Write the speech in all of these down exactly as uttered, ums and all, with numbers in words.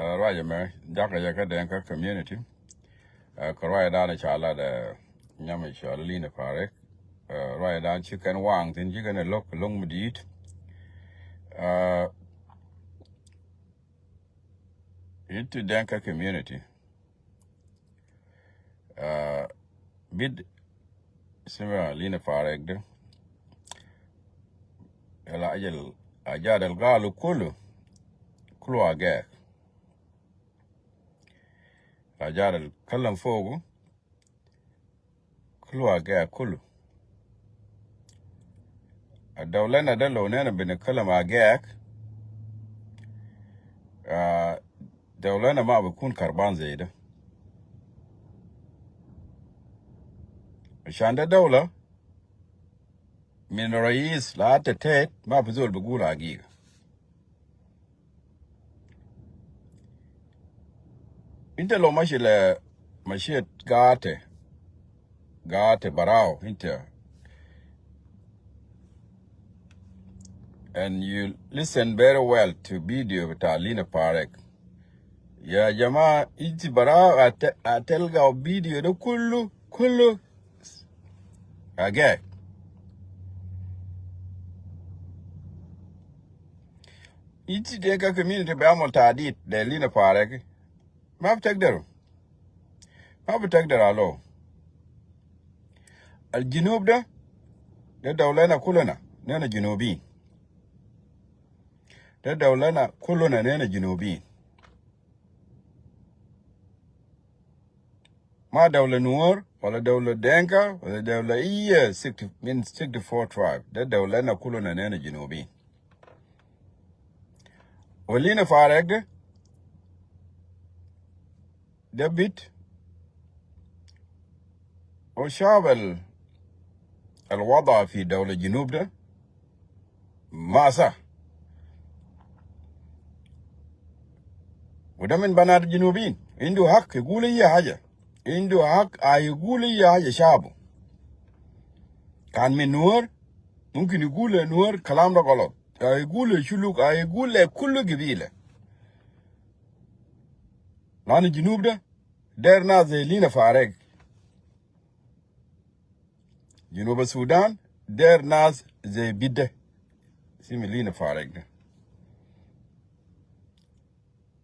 Uh, ruac me, jaka jaka Dinka community. Uh, ka ruac dan ca lada nyam ca lina parek. Uh, ruac dan ci ken wang tin ci ken lok long mi dit. Uh, into Dinka community. Uh, bid sima lina parek de. Ela ajal ajad al galu kulu. Kulu agek. Ajad al kalam fogu. Kulu agek kulu. Adawlana da lo nena bina kalam agek. Ah, dawlana ma bikun karban zai da. Ashan da dawla min rais la tetet ma bizol bigul agiga. Inta lo mashi la, mashi gate, gate barao, inta. And you listen very well to video bita lina parek. Ya jama, inti barao ate-, atelga video de kulu, kulu. Agek. Inti Dinka community biamul tadid de lina parek. Ma bitegder. Ma bitegder alo. Al Junub da, da dawlana kulana, nena Junubin. Da dawlana kulana, nena Junubin. Ma dawla Nuer, wala dawla Dinka, wala dawla iya sixty, min sixty-four tribe. Da dawlana kulana, nena Junubin. Walina parek de, da bit, wa shab al, al wada fi dawla Junub da, ma sa. Wa da min banat Junubin. Indu hak igul iya haja. Indu hak a igul iya haja shabu. Kan min Nuer, mumkin igul Nuer kalam da galat. A igul Shuluk, a igul kulu gabila. Lanu Junub da, der nas zai lina parek. Junub Sudan, der nas zai bit da. Simi lina parek da.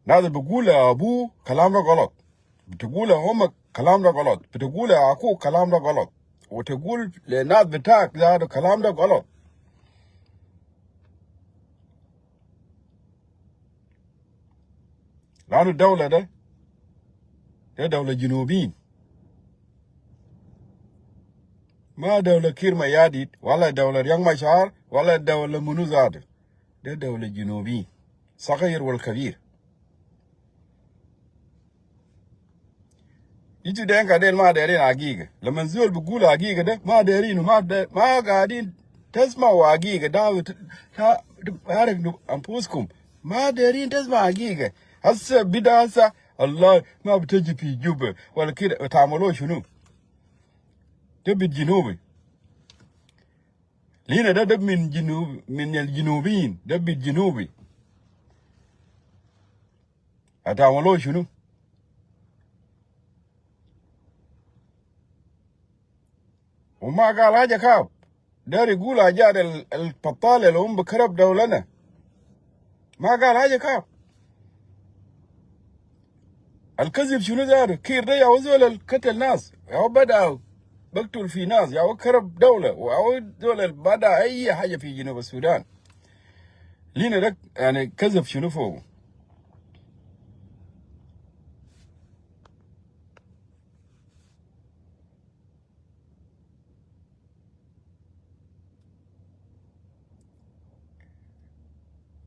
Nas bigul abu kalam da galat. Bitagul umuk kalam da galat. Bitagul akuk kalam da galat. Wa tagul le nas bitak zatu kalam da galat. Lanu dawla da, da dawla Junubin. Ma dawla Kiir Mayardit, wala dawla Riek Machar, wala dawla munu zatu. Da dawla Junubin. Sagir wal kabir. Itu Dinka del ma derin agiga. Laman zol bigul agiga da, ma derin, ma de-, ma gadin tasmau agiga. Da, ta-, ta-, harriku anfusakum. Ma derin tasmau agiga. Hasa bida hasa, Allah, ma bitaji fi Juba. Wala kida, tamalo shunu? Da bit Junubi. Lina da, da min Junub, min al Junubin, da bit Junubi. Atamalo shunu? Wa ma gal haja kab. Dari gul hajat al, al battal al hum bikarab dawlana. Ma gal haja kab. Al kazib shunu zatu? Kiir da ya wa zol al katal nas, ya wa bada baktul fi nas, ya wa karab dawla, wa ya wa zol al bada ayi haja fi Junub Sudan. Lina da, yani, kazib shunu fogu?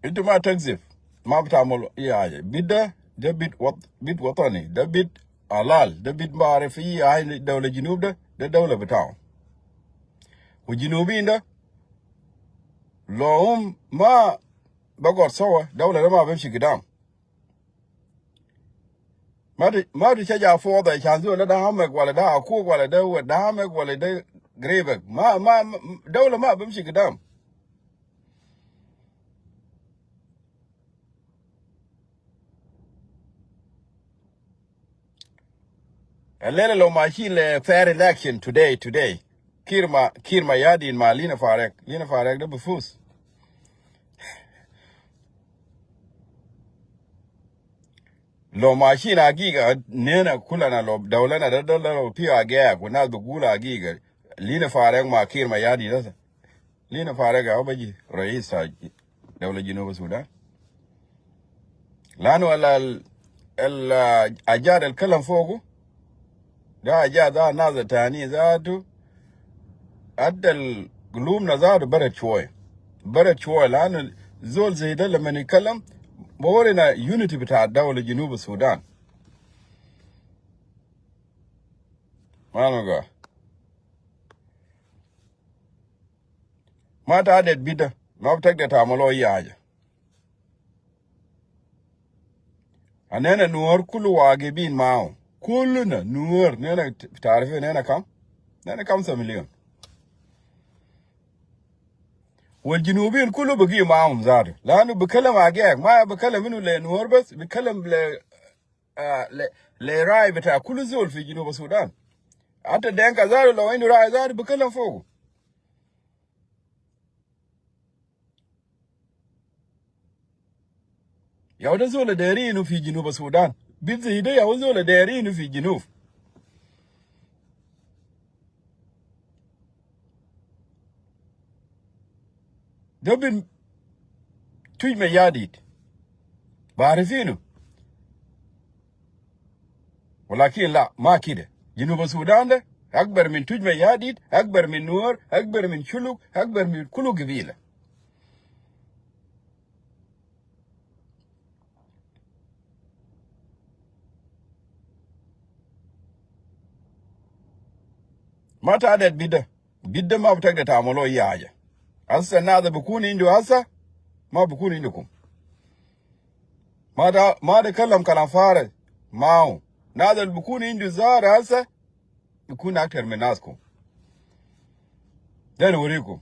Intu ma takzif, ma bitamul ayi haja. Bit da, da bit wat-, bit watani, da bit halal, da bit ma arif ayi haja. Dawla Junub da, da dawla bitau. Wa Junubin da, lo hum ma bigod sawa, dawla da ma bimshi gidam. Ma tu, ma tu shaja foda, shan zol da amak wala da akuk wala da wad amak wala da garibak. Ma, ma, ma, dawla ma bimshi gidam. Alele lo ma shil, eh, fair election today, today. Kiir Ma, Kiir Mayardit ma Lina Farek. Lina Farek de bifuz. Lo ma shil agiga, nena kulana lo, dawlana de, de, de, lo fi agiga, kuna dugul agiga. Lina Farek ma Kiir Mayardit de. Lina Farek ya baji rais ta dawla Junub Sudan. Lanu al, al, al, ah, ajad al kalam fogu. Da ajad da nas tani zatu. Adda al gulubna zatu barat shwiya. Barat shwiya lanu zol zai da laman yitkalam bawrina unity bita dawla Junub Sudan. Manu ga. Ma ta adad bida, ma btagdar tamalo ayi haja. Anena Nuer kulu wagibin mahu. Kuluna Nuer, nena t-, tarifu nena kam? Nena kamsa million. Wal Junubin kulu bigi mahum zatu. Lanu bikalam Ageg, ma bikalam inu le Nuer bas, bikalam le, ah, le, le rai bita kulu zol fi Junub Sudan. Ata Denka zatu, lo indu rai zatu, bikalam fogu. Ya wu da zol dairinu fi Junub Sudan. Bit zai da ya wu zol dairinu fi Junub. Da bin Tuj Mayardit. Barifinu. Walakin la, ma kida. Junub Sudan da akbar min Tuj Mayardit, akbar min Nuer, akbar min Shuluk, akbar min kulu gabila. Ma ta adad bida. Bida ma btagdar tamalo ayi haja. Asa nas bikun indu asa, ma bikun indukum. Ma da, ma da kalam kalam farig. Mahu. Nas bikun indu zatu asa, bikun aktar min naskum. Da nurikum.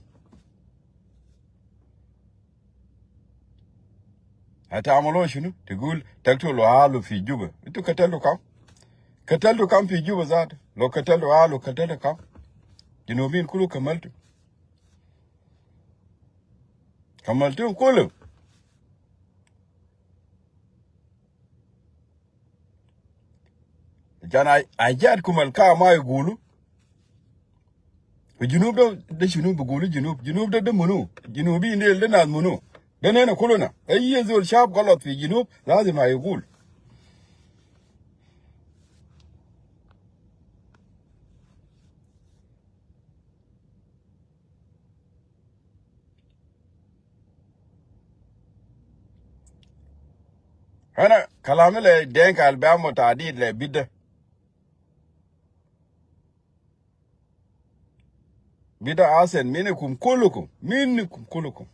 Hatamalo shunu? Tagul taktulu alu fi Juba. Intu kataltu kam? Kataltu kam fi Juba zatu? Lo kataltu alu, kataltu kam? Junubin kulu kamaltu. Kamaltu kulu. Ashan a-, ajad kum al ka ma yagulu. Junub da, da shunu bigulu Junub? Junub da, da munu? Junubin del da nas munu? Da nena kuluna. Ayi zol shab galat fi Junub, lazim yagul. Ana kalami le Denka al biamul tadid le bida. Bida asen minikum kulukum, minikum kulukum.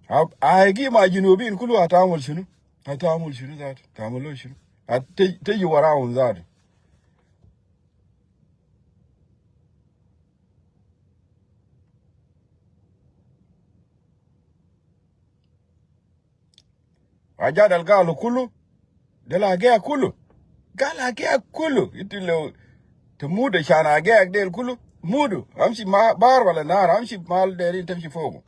Ab-, aigi ma Junubin kulu atamul shunu? Atamul shunu zatu? Tamul lo shunu? At-, te-, teji warahum zatu. Ajad al galu kulu, del Ageg kulu. Gal Ageg kulu. Intu lo ta mudu ashan Ageg del kulu. Mudu. Amshi ma-, bar wala nar. Amshi mal deri tamshi fogu.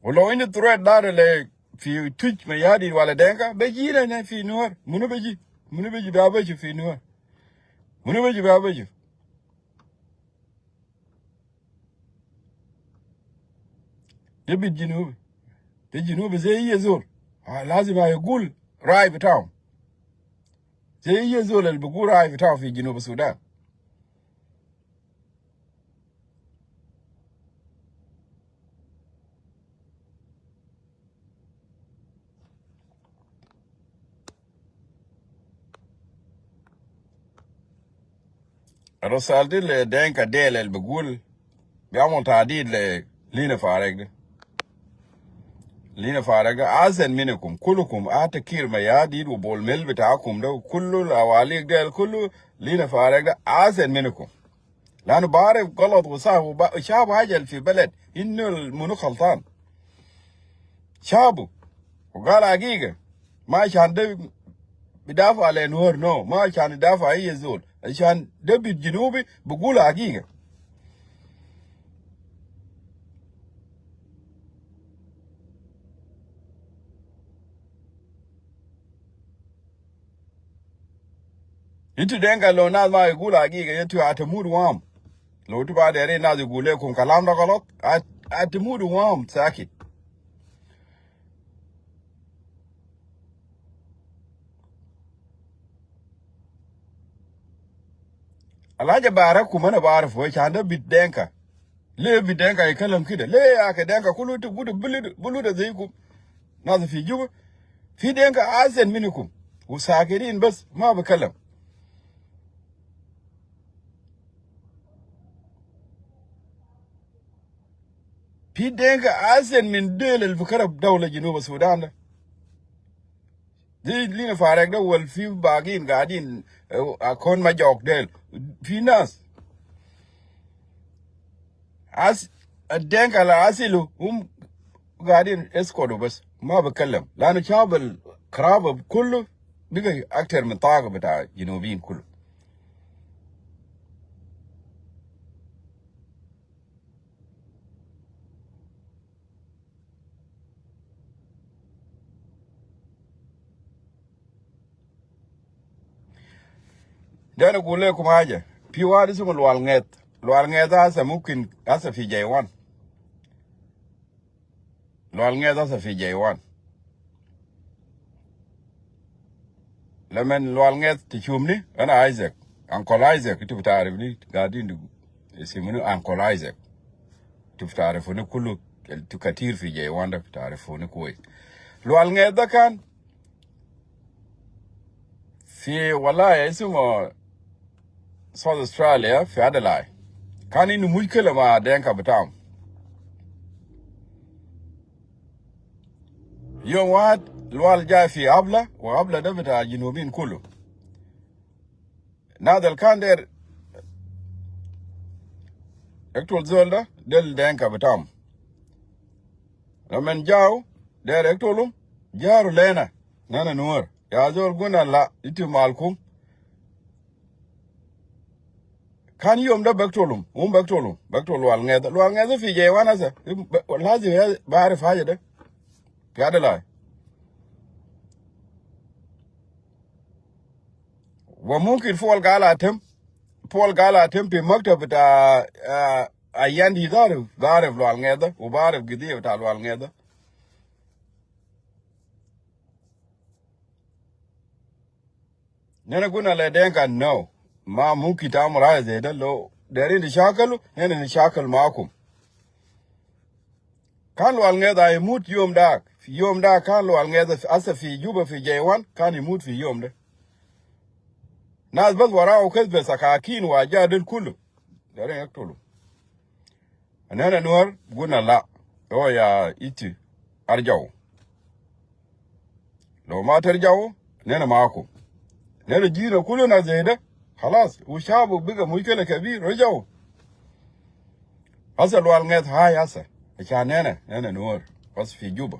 Wala indu threat dare le fi Tuj Mayardit wala Denka, beji ina ne fi Nuer. Munu beji? Munu beji biabaju fi Nuer? Munu beji biabaju? De bit Junub. De Junub zai ayi zol. Ah, lazim yagul rai bitau. Zai ayi zol al bigul rai bitau fi Junub Sudan. Risala di le Denka del al bigul biamul tadid le Lina Farek de. Lina Farek da ahsen minkum. Kulukum, ata Kiir Mayardit wa Bol Mel bitakum da, kullu lawalik del kullu, Lina Farek da ahsen minkum. Lanu barif galat wa sah, wa ba-, shabu haja fi beled, innu munu galtan. Shabu. Wa gal hagiga. Ma shan da bidafa le Nuer, no. Ma shan bidafa ayi zol. Shan da bit Junubi, bigul hagiga. Intu Denka lo nas ma igul hagiga, intu atamutu waham. Lo intu ba deri nas igul lekum kalam da galat, at-, atamutu waham sakit. Alhaja barakum ana barif, wa shan da bit Denka. Le bit Denka ikalam kida. Le ya ke Denka kulu tu gudu bulu, bulu da zeikum. Nas fi Juba. Fi Denka ahsen minkum. Wa sakitin bas, ma bikalam. Fi Denka ahsen min del al fi karab dawla Junub Sudan da. Di Lina Farek da wal fi bagin gadin, eh, akon ma jok del. Fi nas. As, Denka la asilu, hum gadin eskudu bas. Ma bikalam. Lanu shab al karaba kullu, biga aktar min taqa bita Junubin kullu. De ana gul lekum haja. Fi wahid ismu Lual Ngeth. Lual Ngeth hasa mumkin hasa fi J one. Lual Ngeth hasa fi J one. Laman Lual Ngeth tishufni, ana Isaac, Uncle Isaac, intu bitarifuni, gadin du, isimuni Uncle Isaac. Intu bitarifuni kullu, intu katir fi J one da bitarifuni kwes. Lual Ngeth da kan fi wilaya ismu South Australia, fi Adelaide. Kan indu mushkila ma Denka bitam. Yom wahid, Lual ja fi hafla, wa hafla da bita Junubin kullu. Nas al kan der iktulu zol da, del Denka bitam. Laman jau, der iktulu, jaru lena, nana Nuer. Ya zol gulna la, intu malkum. Kan yom da biktulu, hum biktulu, biktulu Lual Ngeth. Lual Ngeth fi J one hasa, lazim ya barif haja da. Fi Adelaide. Wa mumkin Paul Gal Atem, Paul Gal Atem fi maktab bita, ah, Ayandi zatu, barif Lual Ngeth da, wa barif gidiyat bita Lual Ngeth da. Nena gulna le Denka no. Ma mumkin tamul haja zeda, lo derin tishakalu, nena nishakal makum. Kan Lual Ngeth da imut yom da, yom da kan Lual Ngeth da hasa fi Juba fi J one, kan imut fi yom da. Nas bas wara u kes bes sakakin wa ja del kullu. Derin yaktulu. Nena Nuer gulna la. Yo ya iti. Arjau. Lo ma tarjau, nena makum. Nena jina kuluna zeda. Khalas, wa shabu biga mushkila kabir, rajau. Hasa Lual Ngeth hai hasa. Ashan nena, nena Nuer. Bas fi Juba.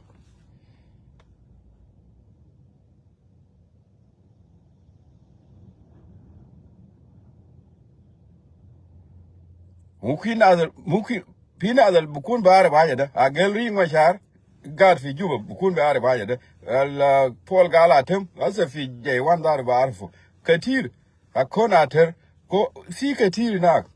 Mumkin nas al, mumkin, fi nas al bikun barif haja da. Agel Riek Machar, gad fi Juba, bikun barif haja da. Al, ah, Paul Gal Atem, hasa fi J one zatu barifu. Katir, akon ater, ko, fi katir inak.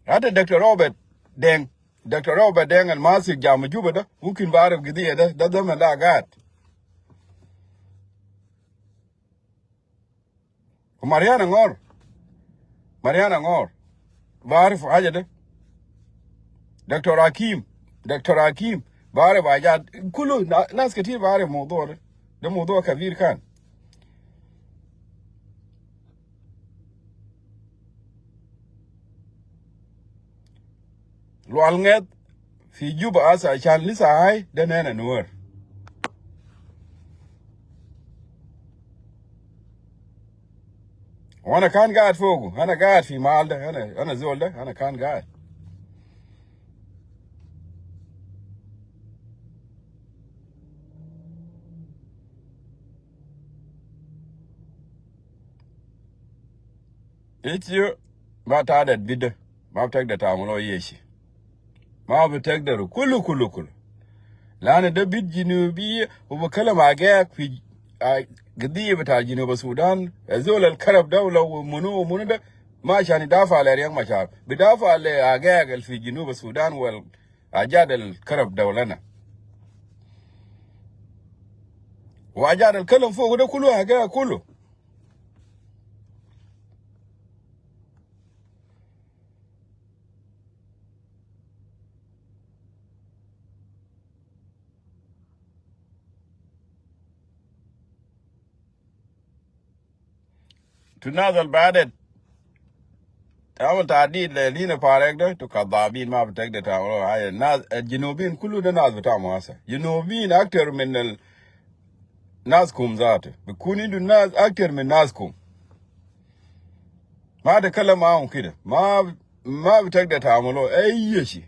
Hata Doctor Robert Deng, Doctor Robert Deng al masik jama Juba da, mumkin barif gidiyat da, da zaman da gad. Wa Mariana Ngor, Mariana Ngor, barif haja da. Doctor Hakim, Doctor Hakim, barif haja. Kullu na-, nas katir barif mawdu da. Da mawdu kabir kan. Lual Ngeth fi Juba asa, ashan lisa hai, de nena Nuer. Wa ana kan gaid fogu, ana gaid fi mal de, ana, ana zol de, ana kan gaid. Ita ma tadar bit de, ma bi tagdar tamalo ayi shi. Ma bi tagdar kulu, kulu, kulu. Lanu de bit Junubi, wa bi kalam hagag fi, ah, gadiya bita Junub Sudan. Zol al karab dawla wa munu, wa munu de, ma ashan idafa le Riek Machar. Bidafa le hagag al fi Junub Sudan wal hajat al karab dawlana. Wa hajat al kalam fogu de kulu hagag kulu. Ita nas al badet tamalo tahdid le Lina Farek de, ita kadabin, ma bi tagdar tamalo haja. Nas, eh, Junubin kulu de nas bitam asa. Junubin aktar min al nas kum zatu. Bikun indu nas aktar min nas kum. Ma takalam maahum kede. Ma, ma bi tagdar tamalo ayi shi.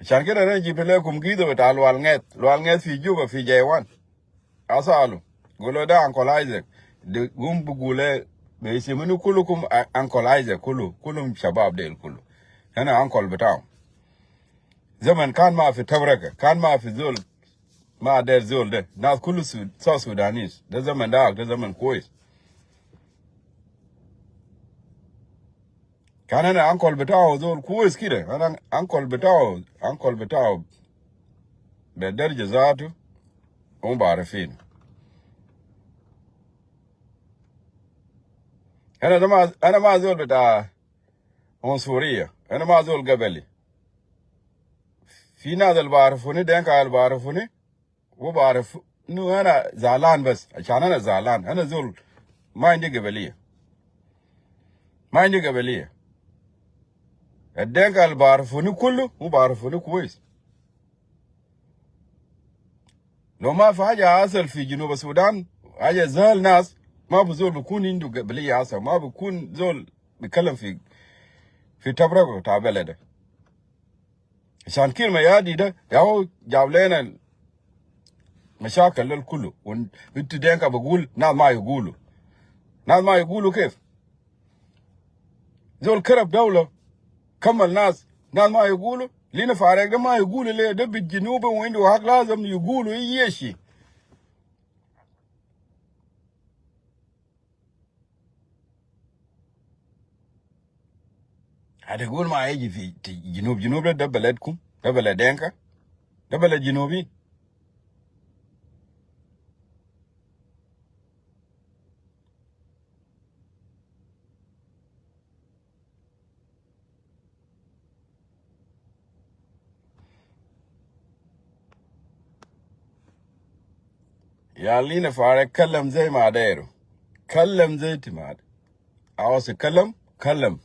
Ashan kede ana jib lekum gida bita Lual Ngeth. Lual Ngeth fi Juba fi J one. Asalu. Gulu de Uncle Isaac. De gum bi gulu, be isimunu kulukum, a, Uncle Isaac kulu. Kulu shabab del kulu. Ana uncle bitahum. Zaman kan ma fi tafaraka, kan ma fi zol ma der zol de. Nas kulu Su-, South Sudanese. De zaman de, de zaman kwes. Kan ana uncle bitahu zol kwes kede. Ana uncle bitahu, uncle bitahu be daraja zatu, hum barifin. Ana de ma, ana ma zol bita unsuriya. Ana ma zol gabali. Fi nas al barifuni, Denka al barifuni, wa barif inu ana zalan bas, ashan ana zalan, ana zol ma indi gabaliya. Ma indi gabaliya. Al Denka al barifuni kulu, hum barifuni kwes. Lo ma fi haja hasal fi Junub Sudan, haja zal nas, ma bi zol bikun indu gabaliya asa, ma bikun zol bikalam fi, fi tafaraka ta beled de. Ashan kelma yadi de, ya hu jab lena mashakil del kulu. Wan bitu Denka bi gul, nas ma yagulu. Nas ma yagulu kef? Zol karab dawla, kamal nas, nas ma yagulu? Lina Farek de ma yagulu le, de bit Junubi wa indu hak lazim yagulu ayi shi. Hada gul ma yiji fi, ti, Junub, Junub de, de beledkum, de beled Denka, de beled Junubin. Ya Lina Farek, kalam zai ma dairu. Kalam zai ti ma dairu. Awas kalam, kalam.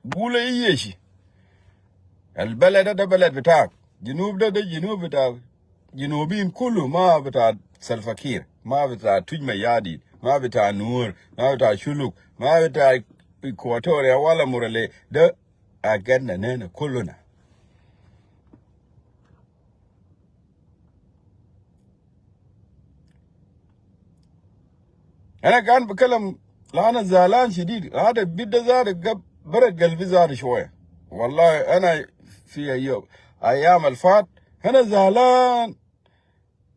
Gulu ayi shi. Al beled de, de beled bitak. Junub de, de Junub bita Junubin kulu, ma bita Salva Kiir, ma bita Tuj Mayadi, ma bita Nuer, ma bita Shuluk, ma bita Equatoria wala Murle, de agadna nena kuluna. Ana kan bikalam, la ana zalan shadid. Hada bit de zatu gab-, beret galbi zatu shwiya. Wallahi, ana fi ayyo-, ayyam al fat, ana zalan.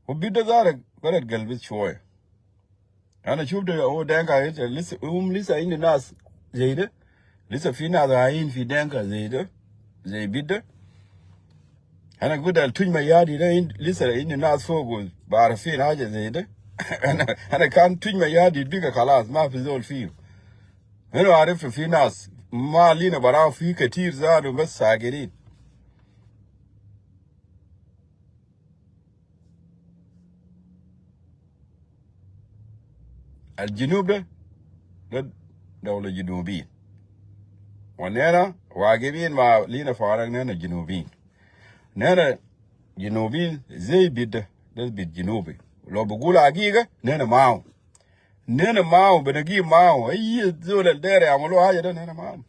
Wa bit de zatu beret galbi shwiya. Ana shuf de, hu Denka, lisa, hum lisa indu nas zai de. Lisa fi nas ain fi Denka zai de, zai bit de. Ana gudal Tuj Mayadi de, in-, lisa indu nas fogu barifin haja zai de. Ana, ana kan Tuj Mayadi biga kalas, ma fi zol fiu. Ana arif fi nas, ma lina bara fi ketir zatu bas sagirin. الجنوب ده، ده دولة جنوبيين. ونحن واقفين مع لينا فارق، نحن جنوبيين. نحن جنوبيين زي بيت ده، ده بيت جنوبي. لو بقول حقيقة، نحن معاهم. نحن معاهم، بنقيم معاهم. أي زول الداير يعملوا حاجة ده، نحن معاهم.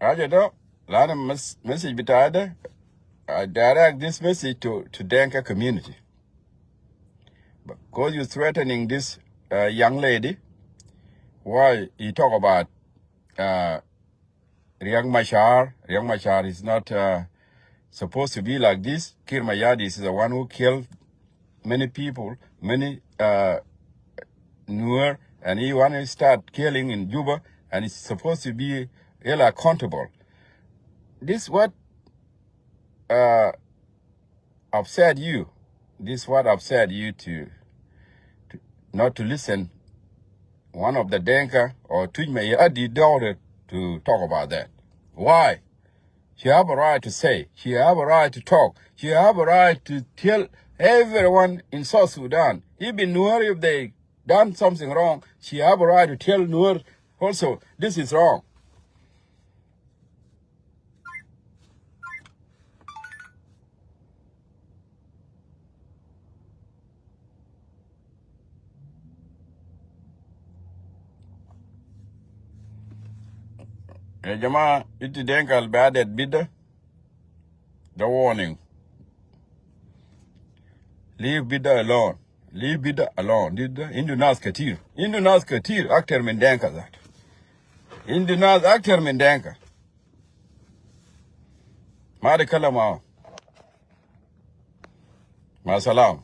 حاجة ده، لأن message بتاعي ده, I direct this message to, to Dinka community. Because you're threatening this, uh, young lady, why you talk about, uh, Riek Machar. Riek Machar is not, uh, supposed to be like this. Kiir Mayardit is the one who killed many people, many, uh, Nuer, and he want to start killing in Juba, and he's supposed to be held accountable. This what, uh, upset you. This what upset you to, to not to listen one of the Dinka or Twic Mayardit daughter to talk about that. Why? She have a right to say. She have a right to talk. She have a right to tell everyone in South Sudan. Even Nuer, if they done something wrong, she have a right to tell Nuer also, this is wrong. يا جماعة، انتو دينكا البعدت بيت ده، ده warning. Leave بيت ده alone. Leave بيت ده alone. بيت ده عندو ناس كتير. عندو ناس كتير أكتر من دينكا ذات. عندو ناس أكتر من دينكا. ما تتكلم معاهم. مع السلامة.